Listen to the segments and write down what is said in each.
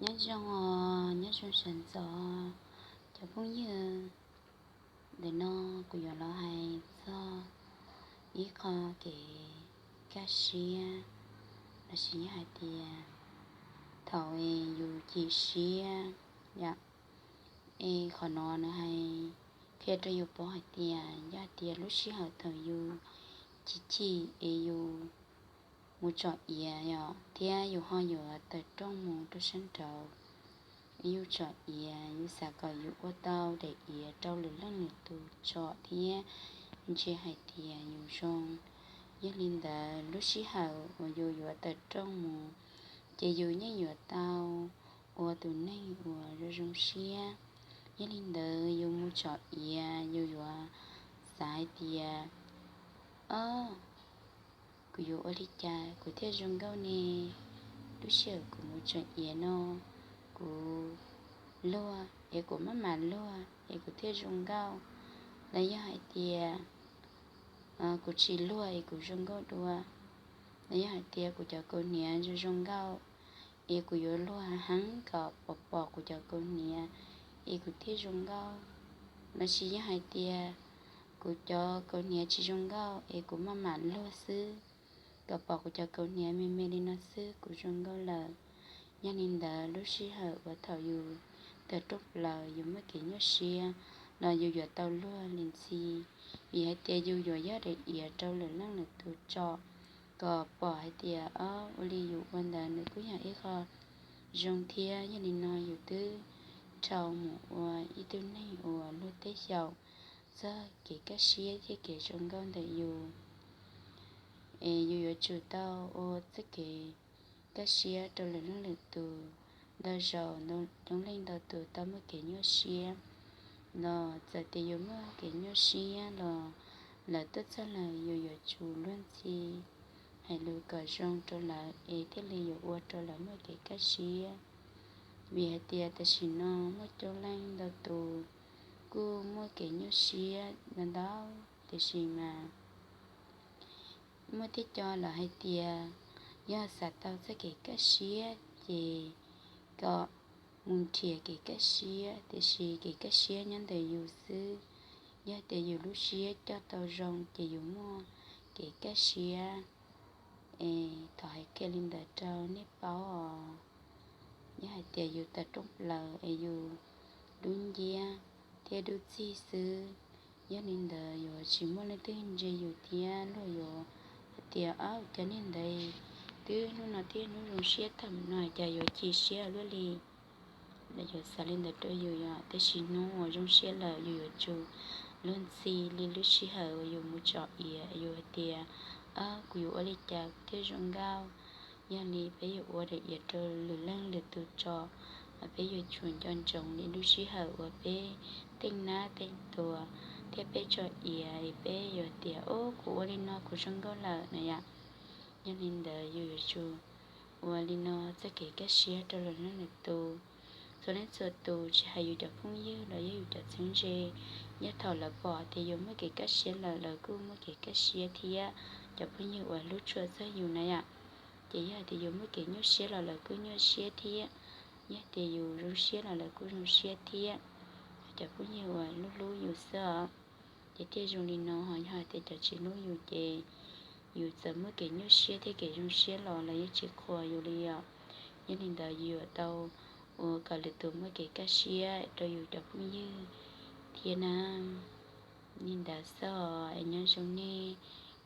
Nyob zoo, nyob zoo sawv ntxov cov phooj ywg. Ntawm no kuv yuav los hais txog ib qho kev kaj siab, los sis yog hais tias thaum es yus chim siab yom. Es qhov no nws hais qhia rau yus paub hais tias yog hais tias lub sij hawm thaum yus chim chim es yus mus tsom iav yom, thiab yus ho yuav tawm rooj mus rau sab nraud, yus tsom iav, yus xav kom yus ua tau daim iav rau lwm leej lwm tus tsom thiab ntsia hais tias yus zoo. Yog li ntawd lub sij hawm uas yus yuav tawm rooj mus, ces yus yeej yuav tau ua tus neeg uas zoo zoo siab. Yog li ntawd yus mus tsom iav yus yuav xav hais tias, o, kuv yuav ua li cas kuv thiaj zoo nkauj ne? Lub sij hawm kuv mus tsom iav no, kuv luag es kuv maj mam luag es kuv thiaj zoo nkauj, los yog hais tias kuv tsis luag es kuv zoo nkauj dua, los yog hais tias kuv cov kaus hniav zoo zoo nkauj es kuv yuav luag heev kom pom pom kuv cov kaus hniav es kuv thiaj zoo nkauj, los sis yog hais tias kuv cov kaus hniav tsis zoo nkauj es kuv maj mam luag xwb kom pom kuv cov kaus hniav me me li no xwb kuv zoo nkauj lawm. Yog li ntawd lub sij hawm uas thaum yus tawm rooj plaws yus muaj kev nyuaj siab los yus yuav tau luag li ntxhi, vim hais tias yus yuav yog daim iav rau lwm leej lwm tus tsom kom pom hais tias, o, ua li yus ua ntawd nws kuj yog ib qho zoo thiab. Yog li no yus twb dhau mus ua ib tug neeg uas luag tej xyaum txog kev kaj siab thiab kev zoo nkauj ntawm yus. Es yus yuav tsum tau ua txoj kev kaj siab rau lwm leej lwm tus. Ntau zaus coob leej ntau tus tau muaj kev nyuaj siab los txawm tias yus muaj kev nyuaj siab los lawv tuaj txog lawm yus yuav tsum luag ntxhi, hais lus kom zoo rau lawv es thiaj li yuav ua rau lawv muaj kev kaj siab. Vim hais tias tam sim no muaj coob leej ntau tus kuj muaj kev nyuaj siab ntau ntau, tiam sis mas muaj tej co lawv hais tias yog xav tau txoj kev kaj siab ces kom mus nrhiav kev kaj siab, tiam sis kev kaj siab nyob ntawm yus xwb. Yog tias yus lub siab coj tau zoo ces yus muaj kev kaj siab. Es thov hais kiag li ntawd rau nej paub os. Yog hais tias yus tawm rooj plaws es yus dub nciab thiab dub txig xwb, yog li ntawd yuav tsis muaj leej twg ntsia yus thiab luag yuav hais tias, o, cov niag ntawd twb hnub no thiab hnub zoo siab tag no cas yuav chim siab luaj li. Lawv yuav xav li ntawd rau yus yom. Tiam sis hnub uas zoo siab lawm yus yuav tsum luag ntxhi li lub sij hawm uas yus mus tsom iav, yus hais tias, o, kuv yuav ua li cas kuv thiaj zoo nkauj. Yog li peb yuav ua daim iav rau lwm leej lwm tus tsom, peb yuav tsum nco ntsoov li lub sij hawm uas peb teej nab teej tuas thiab peb tsom iav, peb yuav tias, o, kuv ua li no kuv zoo nkauj lawm na yom. Yog li ntawd yus yuav tsum ua li no txoj kev kaj siab rau lwm leej lwm tus. Txhua leej txhua tus tsis hais yus cov phooj ywg los yog yus cov txheeb ze, yog thaum lawv pom tias yus muaj kev kaj siab lawm lawv kuj muaj kev kaj siab thiab. Cov phooj ywg uas hlub tshua txog yus na yom, ces yog hais tias yus muaj kev nyuaj siab los lawv kuj nyuaj siab thiab. Yog tias yus zoo siab los lawv kuj zoo siab thiab. Cov phooj ywg uas hlub hlub yus xwb os. Ces thiaj zoo li no, ho yog hais tias cov tsis hlub yus ces yus txawm muaj kev nyuaj siab thiab kev zoo siab los lawv yeej tsis qhuas yus li os. Yog li ntawd yus yuav tau ua kom lwm tus muaj kev kaj siab rau yus cov phooj ywg thiab na. Li ntawd xwb os, es nyob zoo nej,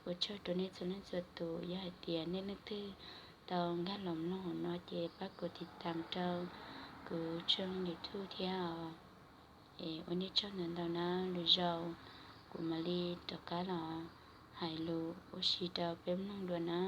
ua tsaug rau nej txhua leej txhua tus. Yog hais tias nej leej twg tau nkag los mloog hauv no ces pab kuv tiv tam rau kuv tshooj YouTube thiab os. Es ua nej tsaug ntau ntau na, lwm zaus kuv mam li rov qab los hais lus ua si rau peb mloog dua na.